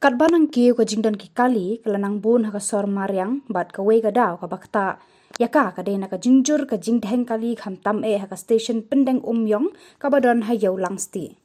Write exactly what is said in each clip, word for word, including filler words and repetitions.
Katba nang kiew ka jingdon ki kali ka la nang bun ha ka sor Mariang bad kawei ka daw kaba ktah ïa ka ka dei na ka jingjur ka jingdheng kali khamtam eh ha ka station Pyndengumiong Umïong kaba don ha Ïew Langsti.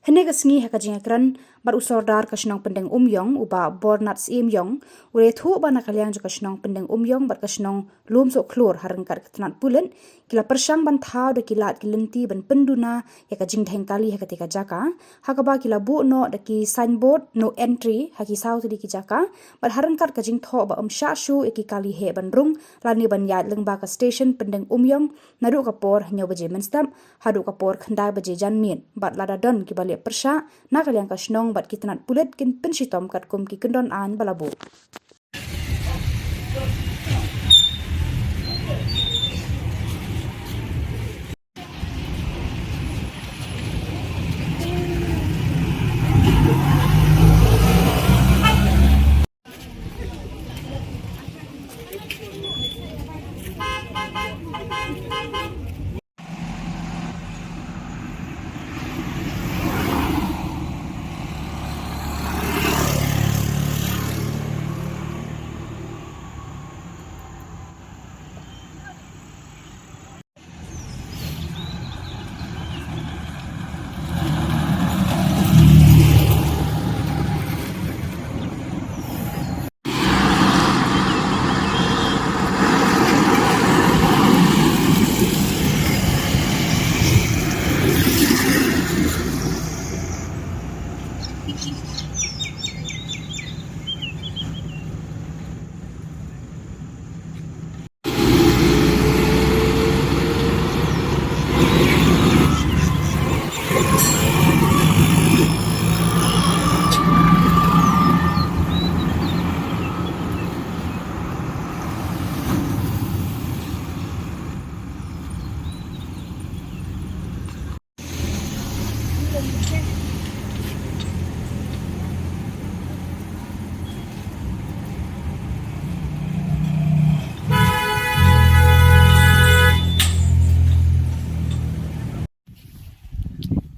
Hynne ka sngi ha ka jingïakren bad u sordar ka shnong Pyndengumiong Umïong u Bah Bornat Syiemiong u la ïathuh ba na ka liang jong ka shnong Pyndengumiong Umïong bad ka shnong Lumsohkhlur ha ryngkat ka tnat pulit ki la pyrshang ban thaw da ki lad ki lynti ban pynduna ïa ka jingdheng kali ha katei ka jaka, ha kaba ki la buh noh da ki signboard no entry ha ki saw tylli ki jaka, bad ha ryngkat ka jingthoh ba ym shah shuh ïa ki kali heh ban rung lane ban ïaid lyngba ka station Pyndengumiong naduh ka por hynñiew baje mynstep haduh ka por khyndai baje janmiet, bad lada don kiba leh pyrshah na ka liang ka shnong bad ki tnat pulit kin pynshitom katkum ki kyndon aiñ ba la buh.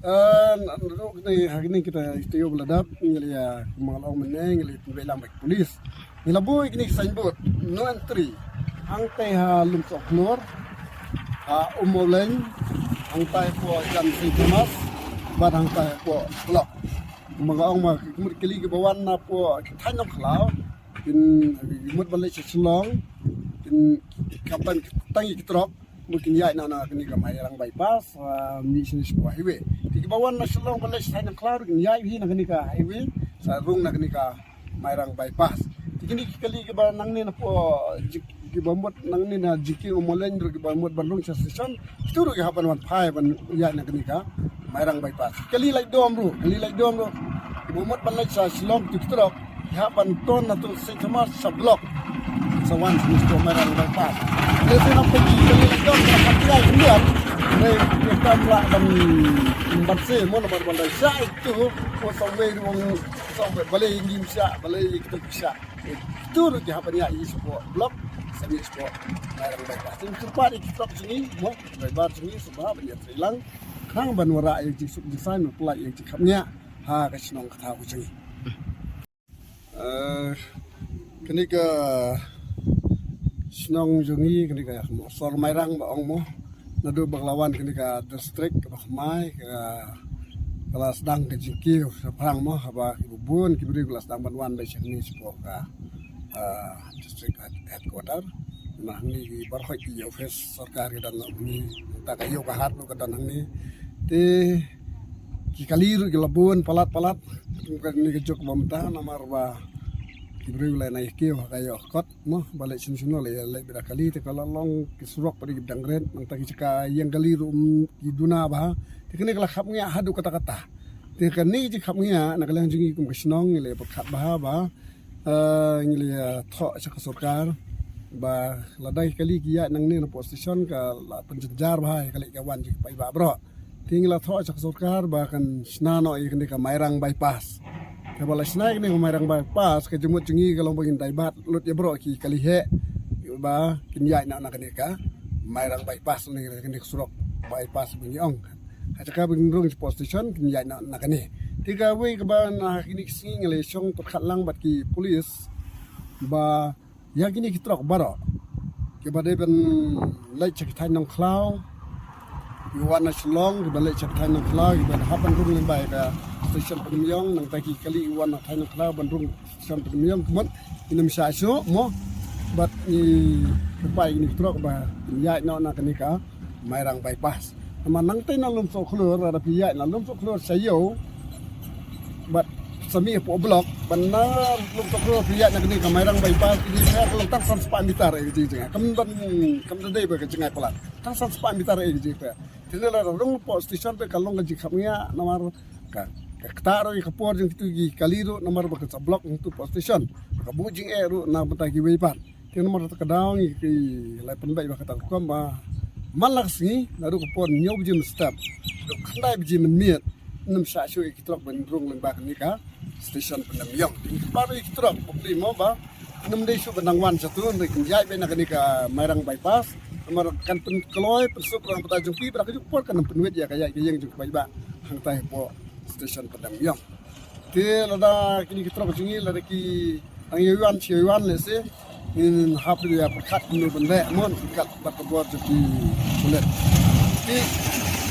Eh, na, na, na, ha kine kita, kita ïoh ba la dap, ngi la ïa, kumba nga la ong mynne, ngi la ïa pynbeit lang bad ki police. Ngi la buh ïa kine ki signboard, no entry. Hangtai ha Lumsohkhlur, ha Ummawlein, hangtai hapoh Jan Saint Thomas, bad hangtai hapoh Block. Kumba nga ong ma, ki mut kali kiba wan napoh ki thaiñ Nongkhlaw, kin, ki mut ban leit sha Shillong, kin, ki khamtam tang ïa ki trok, mut kin ïaid na, na kane ka Mairang bypass, ah, mih shane shapoh highway. Te kiba wan na Shillong ban leit sha thaiñ Nongkhlaw ruh kin ïaid hi na kane ka highway, sa rung na kane ka Mairang bypass. Te kine ki kali kiba nangne napoh, ji-, kiba mut nangne na jingkieng Ummawlein ruh kiba mut ban rung sha station, kitu ruh ki hap ban wan phai ban ïaid na kane ka Mairang bypass. Kali Laitdom ruh, kali Laitdom ruh kiba mut ban leit sha Shillong kitu ki trok. Ki hap ban ton na tu Saint Thomas sha Block. Sa wan sha Mairang bypass. Te shu na pynki kali Laitdom ka hap ïa khyndiat. Hynrei ki kam lah ban, ban se mo namar ban dei sha itu. Ko sa wei ruh sa wei balei ngim sha, balei kitu sha. Itu ruh ki hap ban ïa i shapoh Block, sa i shapoh Mairang bypass. Te shu pat i ki trok jong ngi mo, driver jong ngi shu ban ïa trei lang. Khnang ban wanrah ïa jingsuk jingsaiñ, ban pynlait ïa jingkhapngiah ha ka shnong ka thaw ka jong ngi. Eh, kane ka shnong jong ngi, kane ka sor Mairang ba ong mo. Naduh ba ka la wan kane ka district kaba thymmai, ka, ka la sdang ka jingkiew shaphrang mo, haba kiba bun ki briew ki la sdang ban wan leit sha kane shapoh ka, ah, district head-, headquarter. Na hangne ki baroh ki office sorkar ki don hangne, ta ka ïew ka hat ruh ka don hangne. Te ki kali ruh ki la bun palat palat. Kane ka juk ba mynta namar ba ki briew la ïa kiew ha ka ïoh kot mo, ba leit shen shen la ïa leit beit da kali, te ka la long ki surok pat ki dang rit, nangta ki jaka ïeng kali ruh, mm, ki duna bha. Te kane ka la khapngiah haduh katta katta. Te kane ka jingkhapngiah na ka liang jong ngi kum ka shnong ngi la ïa pyrkhat bha ba, eh, ngi la ïa thoh sha ka sorkar ba lada ki kali ki ïaid nangne napoh station ka la pynjynjar bha ïa ka leit ka wan jong ki paidbah baroh. Te ngi la thoh sha ka sorkar ba kan shna noh ïa kane ka Mairang bypass. Kaba la shna ïa kane ka Mairang bypass, ka jingmut jong ngi ka long ba ngin divert lut ïa baroh ki kali heh ba kin ïaid noh na kane ka Mairang bypass, ne kane ka surok bypass ba ngi ong. Ha jaka ba ngin rung shapoh station kin ïaid noh na kane. Te kawei kaba na kine ki sngi nga la shong pyrkhat lang bad ki police ba ïa kine ki trok baroh kiba dei ban leit sha ki thaiñ Nongkhlaw, ki wan na Shillong kiba leit sha ki thaiñ Nongkhlaw kiba hap ban rung lyngba ïa ka station Pynmiong, nangta ki kali ki wan na thaiñ Nongkhlaw ban rung station Pynmiong, kumno kin ym shah shuh mo. Bad i kyrpad ïa kine ki trok ba kin ïaid noh na kane ka Mairang Bypass. Namar nangta na Lumsohkhlur, lada phi ïaid na Lumsohkhlur sha ïew bad sa mih hapoh block, bad na Lumsohkhlur phi ïaid na kane ka Mairang Bypass, kine ka long tang san spah meter ïa ka jingïaid. Kam don, kam don dei ba ka jingïaid palat. Tang san spah meter ïa ka jingïaid. Te lada rung hapoh station te ka long ka jingkhapngiah namar ka, ka ktah ruh ïa ka por jong kitu ki kali ruh namar ba kan sa block hangtu hapoh station. Ka buh jingeh ruh na bynta kiwei pat. Te namar kata ka daw ngi ki la pynbeit ba kata ka rukom ba man la ka sngi naduh ka por hynñiew baje mynstep haduh khyndai baje mynmiet, ym shah shuh ïa ki trok ban rung lyngba kane ka station Pynmiong. Te ngi kyrpad ïa ki trok ba phi mo ba ym dei shuh ban dang wan shatu, hynrei kin ïaid beit na kane ka Mairang Bypass. Namar kan pynkloi pynsuk na bynta jong phi, bad ha kajuh ka por kan ym pynwit ïa ka ïaid ka ïeng jong ki paidbah hangtai hapoh station Pynmiong. Te lada kine ki trok jong ngi lada ki dang ïa wan, shu ïa wan lehse ngin hap ïa pyrkhat kumno ban leh mo, pyrkhat bad ka bor jong ki pulit. Te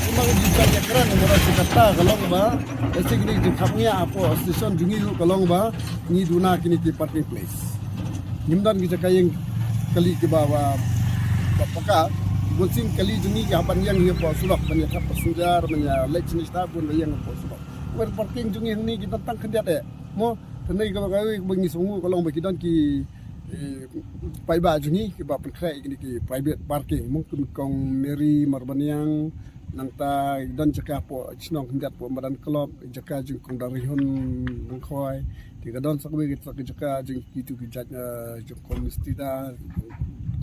kumba ngi ju ïa kren, namar shi katta ka long ba lehse kine ki jingkhapngiah hapoh station jong ngi ruh ka long ba ngi duna kine ki parking place. Ngim don ki jaka ïeng kali kiba, ba, ba paka. Bun sien kali jong ngi ki hap ban ïeng hapoh surok ban ïa thap passenger, ban ïa leit shane shata, bun ba ïeng hapoh surok. Namar parking jong ngi hangne ki don tang khyndiat eh mo. Te kane kaba kawei kaba ngi sngew ka long ba ki don ki, eh, paidbah jong ngi kiba pynkhreh ïa kine ki private parking mo, kum i Kong Mary Marbaniang, nangta ki don jaka hapoh shnong khyndiat hapoh Madan Club, jaka jong Kong Darihun Lyngkhoi. Te ka don sa kawei ka jaka jong kitu ki jait, eh, jong Kong Mistida,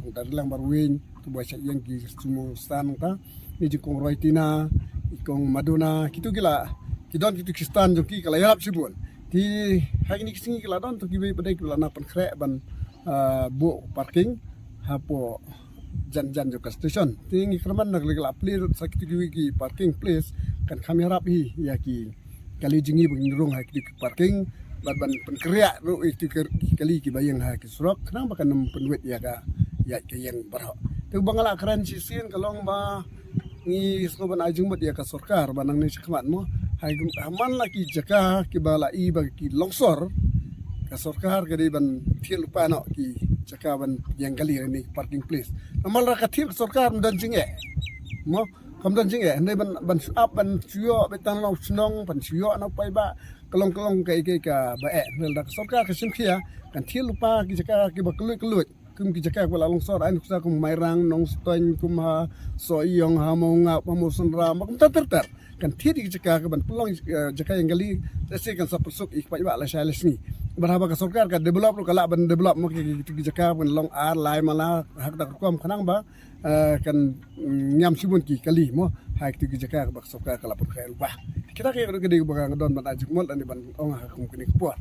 Kong Darilang Marweiñ, tu ba shah ïeng ki sumo stand nangta. Ni jong Kong Roytina, i Kong Maduna, kitu ki la, ki don kitu ki stand jong ki, ka la ïarap shibun. Te ha kine ki sngi ki la don to kiwei pat de kiba la nang pynkhreh ban, ah, buh parking hapoh jan jan jong ka station. Te ngi kyrmen na ka la plie ruh sa kitu kiwei ki parking place kan kham ïarap hi ïa ki kali jong ngi ba ngin rung ha kitu ki parking bad ban pynkhreh ruh ïa kitu ki kali kiba ïeng ha ki surok khnang ba kan ym pynwit ïa ka ïaid ka ïeng baroh. Te ba nga la kren shisien ka long ba ngi sngew ban ai jingmut ïa ka sorkar ba nangne shakhmat mo, ha man la ki jaka kiba la i ba ki longsor, ka sorkar ka dei ban thied lypa noh ki jaka ban ïeng kali ne parking place. Namar la ka thied ka sorkar ym don jingeh mo, kam don jingeh, hynrei ban, ban shu ap, ban shu ïoh beit tang na u shnong, ban shu ïoh na u paidbah, ka long, ka long kaei kaei kaba eh. Hynrei lada ka sorkar ka shim khia kan thied lypa ki jaka kiba kylluid kylluid. Kum ki jaka ba la longsor, ai nuksa kum Mairang, Nongstoiñ, kum ha Sohiong, ha Mawngap, ha Mawsynram, ba kumta ter ter. Kan thied ïa ki jaka ka ban pynlong, eh, jaka ïeng kali, te sa kan sa pynsuk ïa ki paidbah lashai lashisngi. Bad haba ka sorkar ka develop ruh ka lah ban develop mo ki, ki, ki jaka ban long ar lai mala ha kata ka rukom khnang ba, eh, kan, mm, ñiam shibun ki kali mo ha kitu ki jaka ba ka sorkar ka la pynkhreh lypa. Kita ki ruh ki dei ba nga don ban ai jingmut lane ban ong ha kum kine ki por.